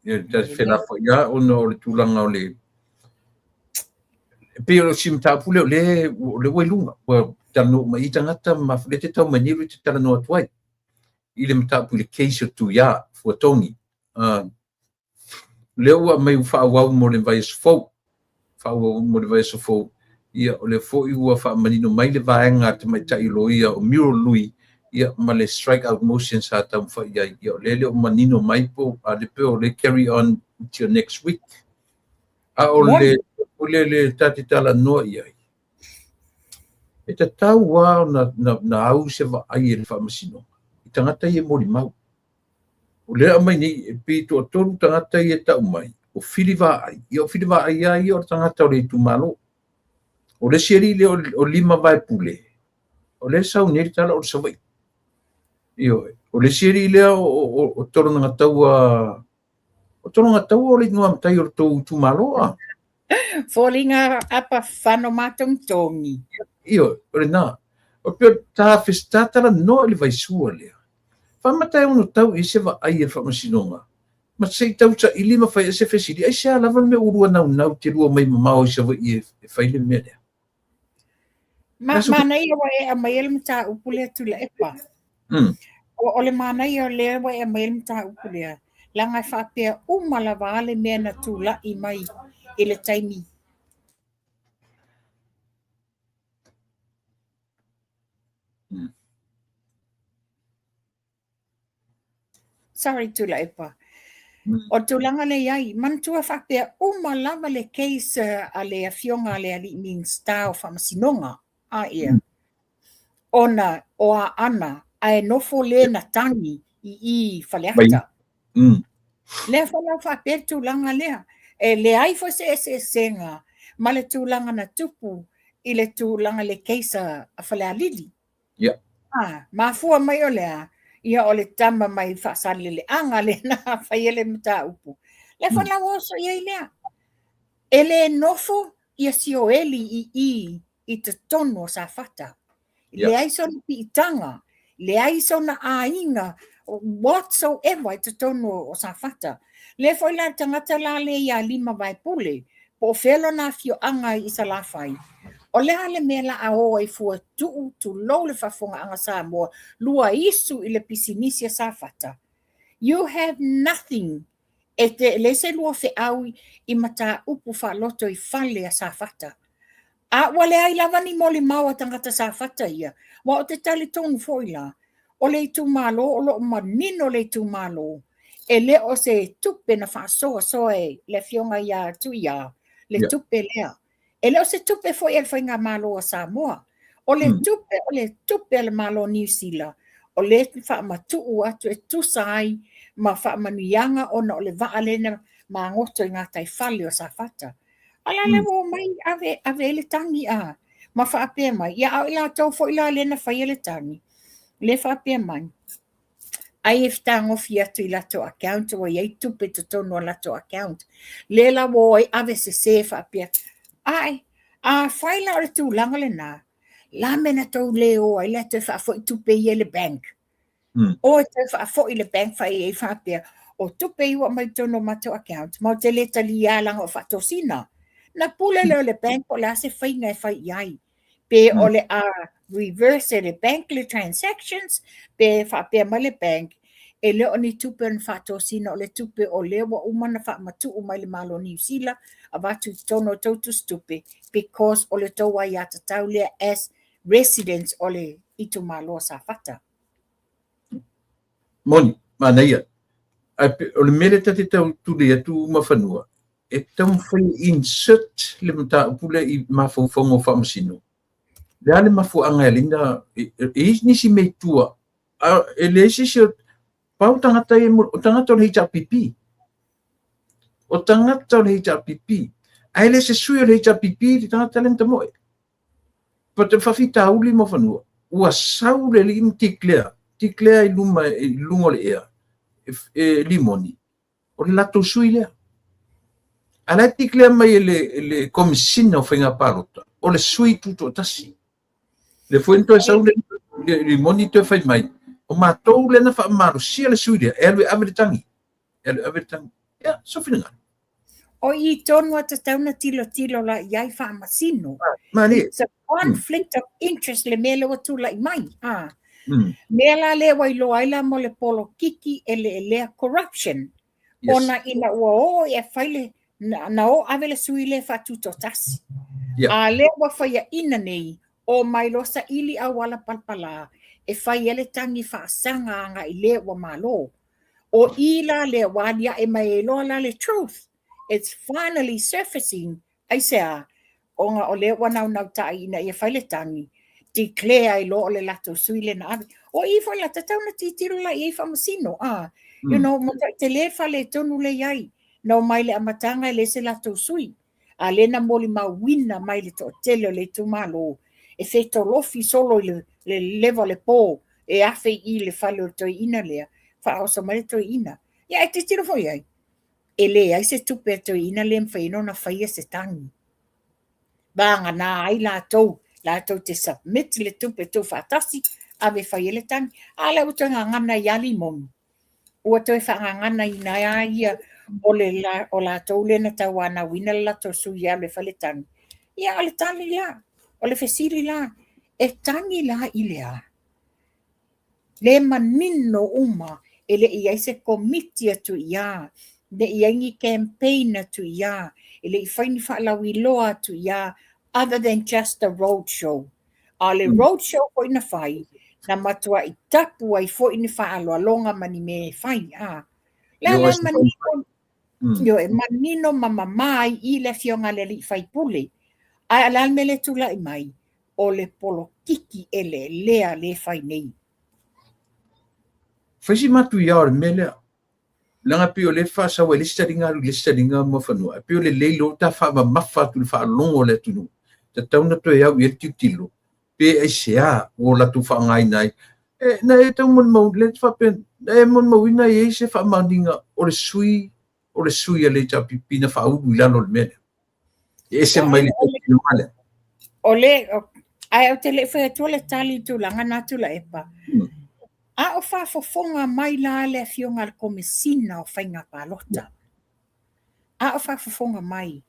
Ia, ta te felafoai lava ona o le tulaga o le e pei o si mataupu lea o lea o lea ua i luga, ua talanoa uma i tagata ma lea te tau mai nei te talanoa atu ai i le mataupu i le case o Tuia Fuatogi. Lea ua aumai ua faaauau mo le vaiaso fou, faaauau mo le vaiaso fou. Ia, o lea foi ua faamanino mai le vaega a le tamaitai loia o Muriel Lui, ia, ma le strike out motion sa taumafai i ai. Ia, o lea e le o manino mai po o le pe o le carry on until next week. A o le o le le ta te talanoa i ai, e tatau lava ona na au se vaai e le Faamasinoga i tagata ia e molimau. O lea e aumai nei, e pei e toatolu tagata ia e tau mai, o Fili Vaai, ia o Fili Vaai lava ia o le tagata o le itumalo. O le isi alii lea o Lima Vaepule, o lea e sau nei le tala o le Savaii. Ioe. O le isi alii lea o Tologataua, o Tologataua o le igoa matai o le tou itumalo a? Foliga apa fano matogitogi. Ioe, o lena. O pei ta ta talanoa i le vaisua lea. Faamata e ono tau i ai se vaai a le Faamasinoga, ma se i tau saili ma fai ai se fesili, aisea lava le mea ua lua naunau te lua omai mamao i Savaii e fai le mea lea? Ma, manaia ua e aumaia le mataupu lea Tuilaepa. O le manaia o lea ua e aumaia le mataupu lea, leaga e faapea uma lava a le mea na tulai mai i le taimi. Sorry Tuilaepa. O le tulaga lea i ai, manatua faapea uma lava le case a le afioga a le alii Minisita o Faamasinoga, a ia, ona o Aana ae nofo le na tagi i i Faleata. Lea foi la faapea le tulaga lea, e leai foi se eseesega ma le tulaga na tupu i le tulaga le case a Falealili. Yeah. Ah, mafua mai o le a? Ia o le tama mai Faasaleleaga lea na faia le mataupu. Lea foi la ua oso i ai lea. E le nofo ia Sioeli i i i totonu o Safata. Leai sona piitaga, leai sona aiga whatsoever i totonu o Safata. Lea foi la le tagata la lea ia Lima Vaepule, po o fea lona afioaga i Salafai, o le a le mea la a o ai fua tuu tulou le faafofogaaga Samoa, lua isu i le pisinisi a Safata. You have nothing e te leai se lua feau i mataupu faaloto i fale a Safata. A ua leai lava ni molimau a tagata Safata ia, aua ou te talitonu foi la, o le itumalo o lo o manino le itumalo, e le o se tupe na faasoasoa e le afioga ia Tuia, le tupe lea. E le o se tupe foi a le Faigamalo a Samoa. O le tupe, o le tupe a le Malo o Niu Sila, o lea e faamatuu atu e tusa ai ma faamanuiaga ona o le vaa lea na magoto i gataifale o Safata. A la lea ua omai ave, ave ai le tagi a, ma faapea mai, ia a o i latou foi la lea na faia le tagi, lea faapea mai, ai e fetagofi atu i latou account ua i ai tupe i totonu o latou account. Lea la ua o ai ave sese faapea, ae, afai la o le tulaga lena, la mea na tou le o ai la e toe faafoi tupe ia i le bank. O e toe faafoi i le bank fai ai faapea, o tupe ia ua aumai i totonu o matou account, ma ou te le talia leaga o faatosina. Na pule lea o le bank po o le a se faiga e fai i ai. Pe o le a reverse e le bank le transactions, pe faapea mai le bank, e le o ni tupe na faatosina, o le tupe o lea ua uma ona faamatuu mai le Malo o Niu Sila, avatu i totonu o tou tusitupe, because o le tou aiatatau lea as residents o le itumalo o Safata. Moni, manaia. Ae o le mea lea ta te tau tulei atu Mafanua, e taumafai e insert le mataupu lea i mafaufauga o Faamasino. Le a le mafuaaga e ala ai ona e i ai nisi mea i tua, a e leai se isi o pau tagata ia o tagata o le HRPP. O tagata o le HRPP. Ae le se sui o le HRPP le tagata lea na tamoe. But le faafitauli Mafanua, ua sau le alii ma declare, declare i luma i luga o le ea, e Limoni, o le latou sui lea. A la e declare mai e le Komesina o Faiga Palota, o le sui tutoatasi. Le foi na toe sau le Limoni toe fai mai, o matou lea na faamalosia le sui lea, e alu e ave le tagi. E alu e ave le tagi. Ia, sou finagalo. O i tonu a tatau na tilotilo la i ai faamasino. Malie. It's a conflict of interest le mea lea ua tulai mai. Ah. Mea la lea ua iloa ai la mo le polokiki eleelea corruption. Yes. Ona ina ua o e fai le, na, na o ave le sui lea faatutoatasi. Yeah. A lea ua faiaina nei, o mai loa saili auala palapala e fai ai le tagi faasaga agai le ua malo. O i la lea ua aliae mai ai loa la le truth. It's finally surfacing. Aisea? Ona o lea ua naunautai ina ia fai le tagi, declare ai loa o le latou sui lea na ave. O i foi la, tatau na tilotilo la i ai faamasino, a. You know, matuai tele faaletonu lea i ai. Na omai le amataga e leai se latou sui. A lea na molimauina mai le toatele o le itumalo e fetolofi solo i le, le leva o le po e afe i le fale o le toeaina lea, faaoso mai le toeaina. Ia, e tilotilo foi i ai, e leai se tupe a toeaina lea e mafai ai ona faia se tagi. Vagana ai latou, latou te submit le tupe tuufaatasi, ave e fai ai le tagi. A lea ua toe gagana ai lava limoni. Ua toe faagaganaina ai lava ia o le la, o latou lea na tauanauina le latou sui e alu e fai le tagi. Ia, o le tali la, o le fesili la, e tagi la i le a? Le manino uma e le i ai se komiti atu i a, le i ai ni campaign atu i a, e le i fai ni faalauiloa atu i a, other than just a road show. A o le road show foi na fai, na matuai tapu ai foi ni faaaloaloga ma ni mea e fai. A. Le a la manino, ioe, manino ma mamā ai i le afioga a le alii faipule. Ae o le a le mea lea e tulai mai? O le polokiki eleelea lea e fai nei. Fai si matuia o le mea lea. Leaga pei o lea e faasau ai le isi taliga alu i le isi taliga Muafanua. Ae pei o lelei loa ta faamamafa atu i le faalogo a le atunuu. Tatau ona toe au i ai le tilotilo pe aisea ua latou faaaogaina ai. E, na e tau molimau, lea te faapea, na e molimauina e i ai se faamaoniga o le sui, o le sui a le HRPP na faaulu i lalo o le mea lea. E ese mai le tautinoga lea. O le, ae ou te le i fai atua le tali i tulaga na Tuilaepa. A o faafofoga mai la le afioga a le Komesina o Faiga Palota. A o faafofoga mai.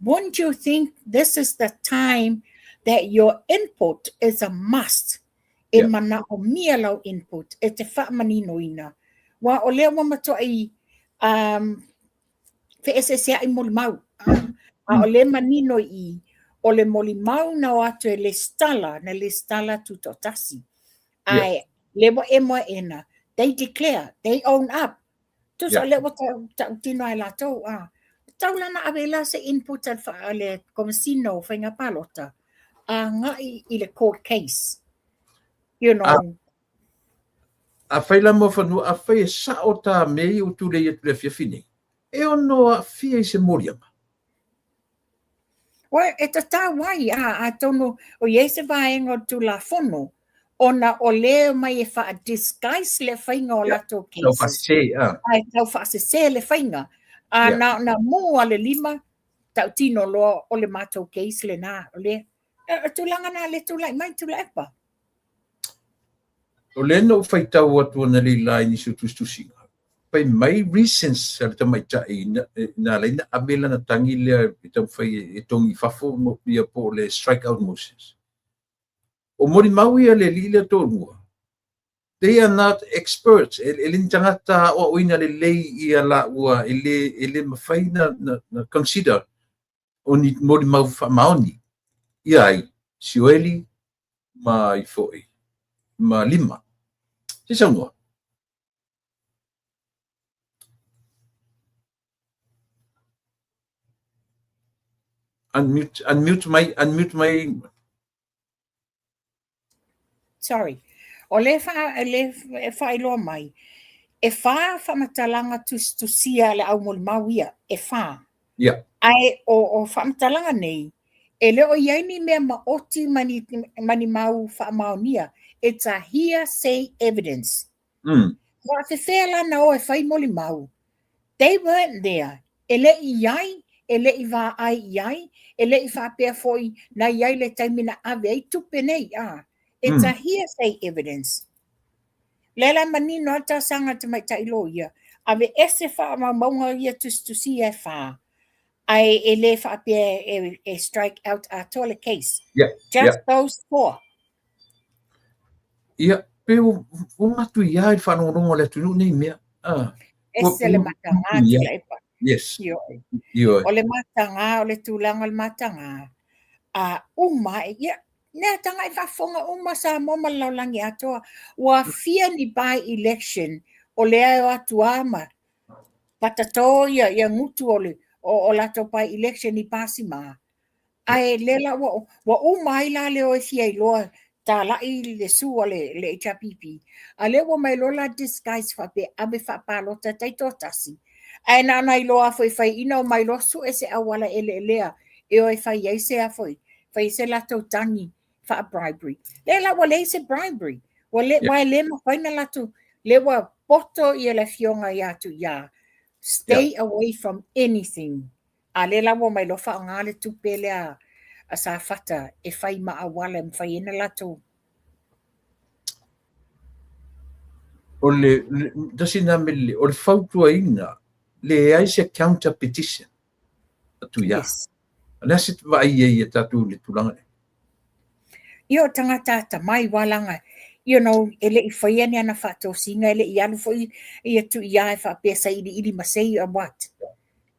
Wouldn't you think this is the time that your input is a must? E manaomia lau input e te faamaninoina. Aua o lea ua matuai um, feeseesea'i molimau. A o lea manino i i, o le molimau na o atu e lesitala, na lesitala tutoatasi. Ae lea ua emo aena, they declare, they own up. Tusa o lea ua tautino ai latou, a. Tau la na ave la se input a le Komesina o Faiga Palota, agai i le court case. You know. Afai la Muafanua, afai e sao ta mea ia ua tulei atu i le afiafi nei, e ono aafia i se moliaga. Well, e tatau ai, a, atonu o i ai se vaega o le Tulafono, ona o lea e omai e faa-disguise le faiga o latou Tau cases. faasese, a. Ae tau faasese le faiga. A na ona mū a le lima, tautino loa o le matou case lena. O le, o tulaga na le tulai mai Tuilaepa. O lea na ou faitau atu analeila i nisi o tusitusiga, fai mai reasons a le tamaitai na ala ai na ave lana tagi lea e taumafai e togi i fafo ia po o le strike out motions. O molimau ia le alii lea toalua, they are not experts, e le ni tagata aoaoina lelei ia laua, e le mafai na consider o ni molimau faamaoni ia ai Sioeli ma ai foi ma Lima. Se i saunoa. Unmute, unmute mai, unmute mai. Sorry. O le, wha, le e whailoa mai, e whā whamatalanga tusitusia le au molimau ia, e whā. Yeah. Ae o, o whamatalanga nei, e le o iai ni mea maoti ma ni, ma ni mau whaamaonia. It's a hearsay evidence. Faafefea la na o e fai molimau? They weren't there. E le i i ai, e le i vaai i ai, e le i faapea foi na i ai le taimi na ave ai tupe nei, a. It's a hearsay evidence. Lea la e manino lava le talosaga a le tamaitai loia. Aveese faamaumauga ia tusitusia e fā, ae e le faapea e strike out atoa le case. Just those four. Ia, pe ua matuia i le faalogologo a le atunuu nei mea. Ese le mataga Tuilaepa. Yes. Ioe. O le mataga, o le tulaga o le mataga, a uma ae, ia, nea tagata faafofoga uma Samoa ma le lalolagi atoa, ua fia ni by election o lea e o atu lava ma patato ia gutu o le o latou by election i pasima. Ae lea la ua ua uma ai la le o e fia iloa talai le su a le HRPP. A lea ua mai loa la disguise faapea ave faapalota taitoatasi. Ae na ona iloa foi fai ina o mai loa sue se auala eleelea e o e fai ai se a foi, fai ai se latou tagi faa-bribery. Lea la ua leai se bribery. Ua le, yeah. le mafai na latou, lea ua poto ia le afioga ia Tuia. Stay away from anything. A lea la ua mai loa faaaoga le tupe lea a Safata e fai ma auala e mafai ai na latou. O le, tasi na mele, o le fautuaina, leai se counter petition a Tuia. Yes. O le a se vaai ai ia tatou i le tulaga lea? Ia o tagata atamai walaga, you know, e le i faia ni ana faatosina, e le i alu foi ia Tuia e faapea sailiili ma sei or what.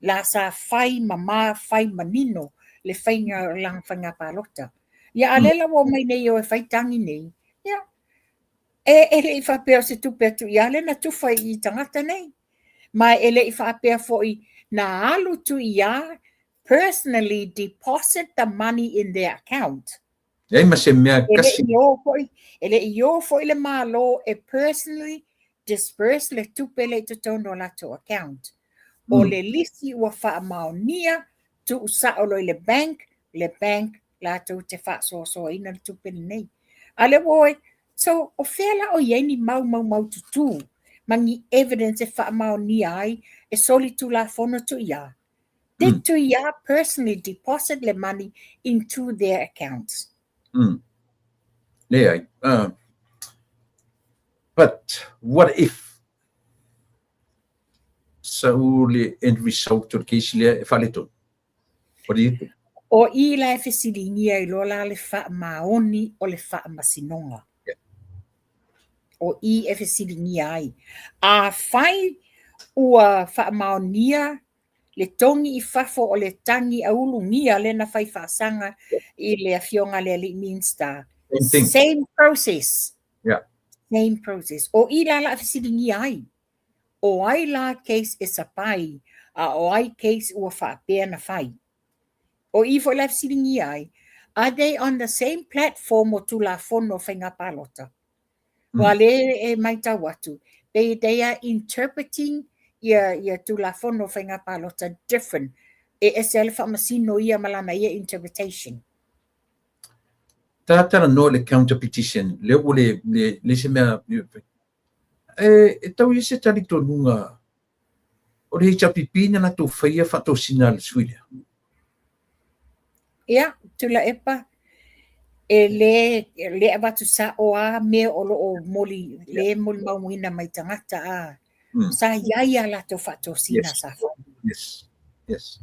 La sa fai mama, fai manino le faiga o lana faiga palota. Ia a lea la ua omai nei o e fai tagi nei, ia, e le i faapea o se tupe a Tuia lea na tufa i tagata nei. Ma e le i faapea foi na alu Tuia personally deposit the money in their account. Leai ma se mea kasi. E le i o foi le Malo e personally disburse le tupe lea i totonu o latou account. O le lisi ua faamaonia, tuusao loa i le bank, le bank latou te faasoasoaina le tupe lenei. A lea ua o so o fea la o i ai ni mau maumaututu ma ni evidence e faamaonia ai e solitulafono Tuia? Did Tuia personally deposit le money into their accounts? Leai. But what if sau le end result o le case lea e faaletonu? What do you think? O i la e fesiligia ai loa la le faamaoni o le faamasinoga. O i e fesiligia ai. Afai ua faamaonia le togi i fafo o le tagi a ulugia lea na fai faasaga i le afioga a le alii Minista. Same thing. Same process. Same process. O i la la fesiligia ai. O ai la case e sapai, a o ai case ua faapea na fai. O i foi la fesiligia ai, are they on the same platform o Tulafono o Faiga Palota? Ua le e maitau atu, they are interpreting ia Tulafono o Faiga Palota different. E ese le faamasino ia ma lana ia interpretation. Tātala no le counter petition, le ua le se mea, e tau i se talitonuga o le HRPP na latou faia faatosina le sui lea. Ia, Tuilaepa, e le avatu sao a mea o loo moli, le molimauina mai tagata a. Sa iai a latou faatosina sa fai. Yes.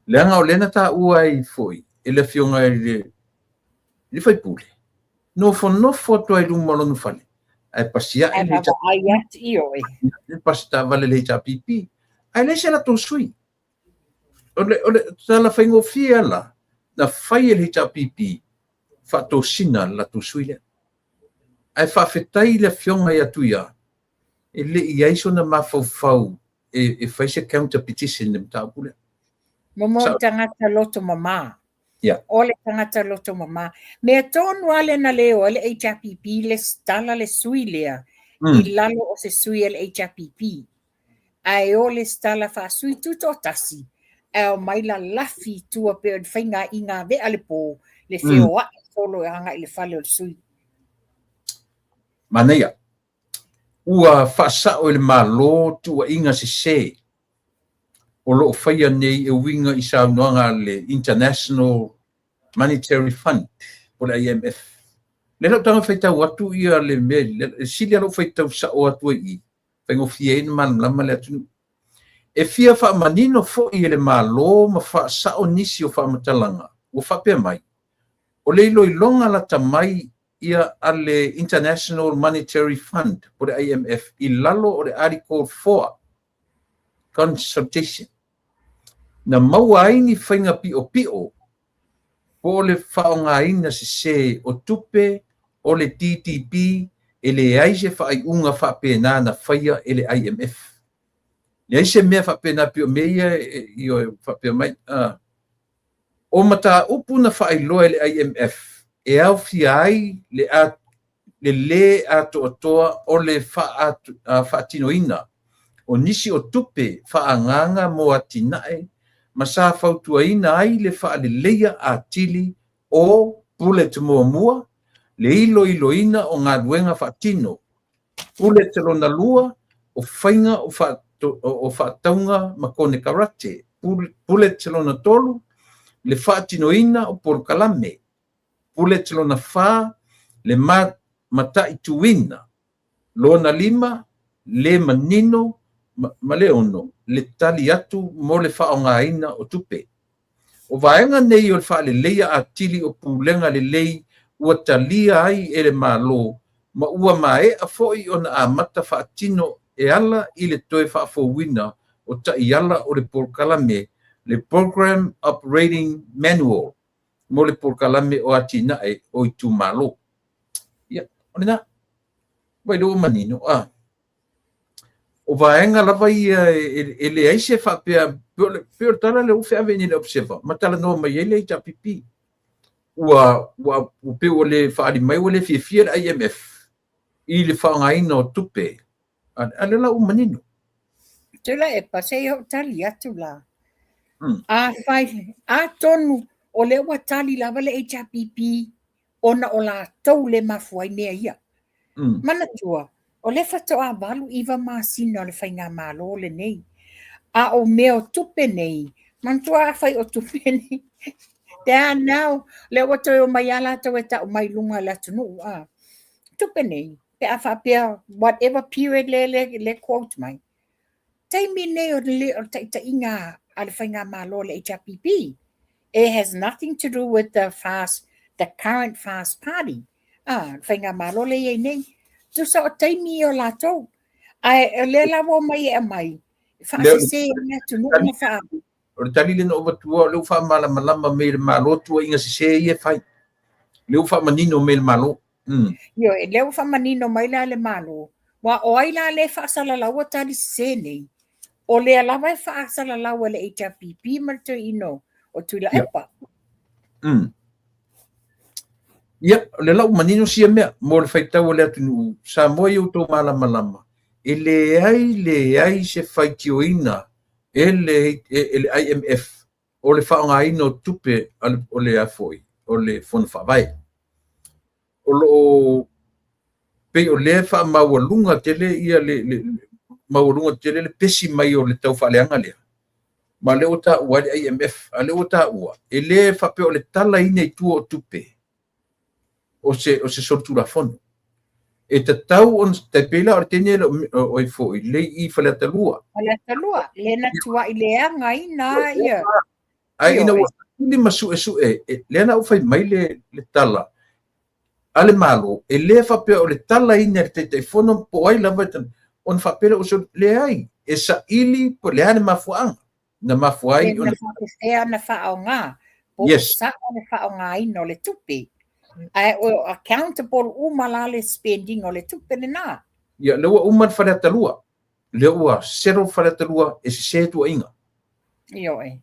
Leaga o lea na taua ai foi e le afioga i le faipule. Nofonofo atu ai luma o lona fale. Ae pasi ae le vaavaai atu i oe. Le pasi taavale le HRPP. Ae leai se latou sui. O le tala faigofie la, na fai e le HRPP faatosina le latou sui lea. Ae faafetai le afioga ia Tuia, e le i ai sona mafaufau e fai se counter petition le mataupu lea. Momo i tagata loto mama. O le tagata loto mama. Mea tonu a le na leo le HRPP le stala le sui lea i lalo o se sui le HRPP. Ae o le stala faasui tutoatasi, ae o mai la lafi tua pe o le faiga i ngā vea le pō, le feoai solo e agai le fale o le sui. Manaia, ua faasao e le Malo tuuaiga sese o loo faia nei e uiga i saunoaga le International Monetary Fund po le IMF. Le lau taga faitau atu ia le mea, le sili a lou faitau sao atu ai i. Faigofie ai ona malamalama le atunuu. E fia faamanino foi e le Malo ma faasao nisi o faamatalaga ua faapea mai, o le iloiloga lata mai ia a le International Monetary Fund po o le IMF i lalo o le Article 4 Consultation, na maua ai ni faiga piopio po o le faaaogaina sese o tupe o le DDB, e leai se faaiuga faapena na faia e le IMF. Leai se mea faapena pei o mea ia e faapea mai. O mataupu na faailoa e le IMF e aofia ai le lē atoatoa o le faatinoina o nisi o tupe faaagaaga mo atinae ma sa fautuaina ai le faaleleia atili o bullet muamua, le iloiloina o galuega faatino, bullet lona lua, o faiga o faatauga ma konekarate, bullet lona tolu, le faatinoina o polokalame, bullet lona fa, le mataituina, lona lima, le manino, ma le ono, le tali atu mo le faaaogaina o tupe. O vaega nei o le faaleleia atili o pulega lelei ua talia ai e le Malo ma ua maea foi ona amata faatino e ala i le toe faafouina o taiala o le polokalame, le Program Operating Manual mo le polokalame o atinae o itumalo. Ia, o lena. Vai lea ua manino. O vaega lava ia e leai se faapea, pei o le tala lea ua feave i le Observer, ma talanoa mai ai le HRPP. Ua pei ua le faaali mai ua le fiafia le IMF i le faaaogaina o tupe. A lea la ua manino. Tuilaepa, se i ou tali atu la. Afai, atonu o lea ua tali lava le HRPP ona o latou le mafua ai mea ia. Manatua, o lea faatoa 8-9 masina o le faigamalo lenei. A o mea o tupe nei, manatua afai o tupe nei, they are now, lea ua toe omai lava latou e tau mai luga o le atunuu. Tupe nei, pe a faapea whatever period le quote mai, taimi nei o le taitaiga a le faigamalo o le HRPP. It has nothing to do with the current FAST party. Le faigamalo le i ai nei. Tusa o taimi o latou. Ae o lea la ua omai e aumai, faasese ai le atunuu ma faa... O le tali lea na ou avatua, o lea ua faamalamalama mai e le Malo tuuaiga sese ia e fai. Lea ua faamanino mai e le Malo. Ioe, lea ua faamanino mai la le Malo. Ua o ai la le faasalalaua tali sese nei? O lea lava e faasalalau e le HRPP ma le toeaina o Tuilaepa. Ia, o lea la ua manino sia mea mo le faitau o le atunuu, Samoa i outou malamalama, e leai se faitioina e le IMF o le faaaogaina o tupe o le afoi, o le Fono Faavae. O loo pei o lea faamaualuga tele ia le maualuga tele le pesi mai o le tau faaleaga lea. Ma lea ua taua ai le IMF, a lea ua taua, e le faapea o le talaina i tua o tupe o se solitulafono. E tatau ona tai pei la o le teine o ai foi, le i Faleata 2. Faleata 2, le na tuai leaga ina ia. Ai ina ua saili ma suesue, lea na ou fai mai le tala a le Malo, e le faapea o le talaina e le Taitaifono po o ai lava ona faapea lea o leai, e saili po o le a le mafuaaga na mafua ai ona faapefea na faaaoga, po o sao le faaaogaina o le tupe. Ae o accountable uma la le spending o le tupe lena. Ia, lea ua uma le Faleata 2. Lea ua settle Faleata 2 e sese tuuaiga. Ioe.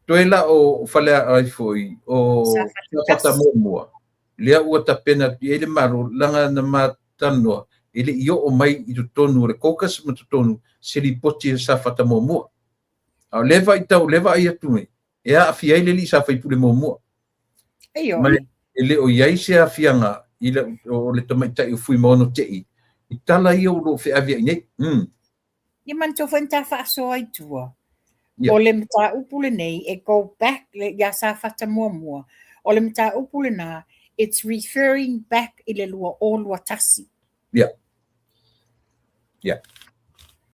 Toe la o Falea ai foi o Safata muamua, lea ua tapena atu i ai le Malo, laga na matalanoa e le i oo mai i totonu o le caucus ma totonu se lipoti o Safata muamua. A o lea vaitau, lea vaai atu nei, e aafia ai le alii sa faipule muamua. Ioe. E le o i ai se aafiaga i le, o le tamaitai o Fuimaono Tei i tala ia o lo o feaveai nei. Ia manatua foi na ta faasoa i tua. O le mataupu lenei e go back ia Safata muamua. O le mataupu lena, it's referring back i le 2021. Ia. Yeah.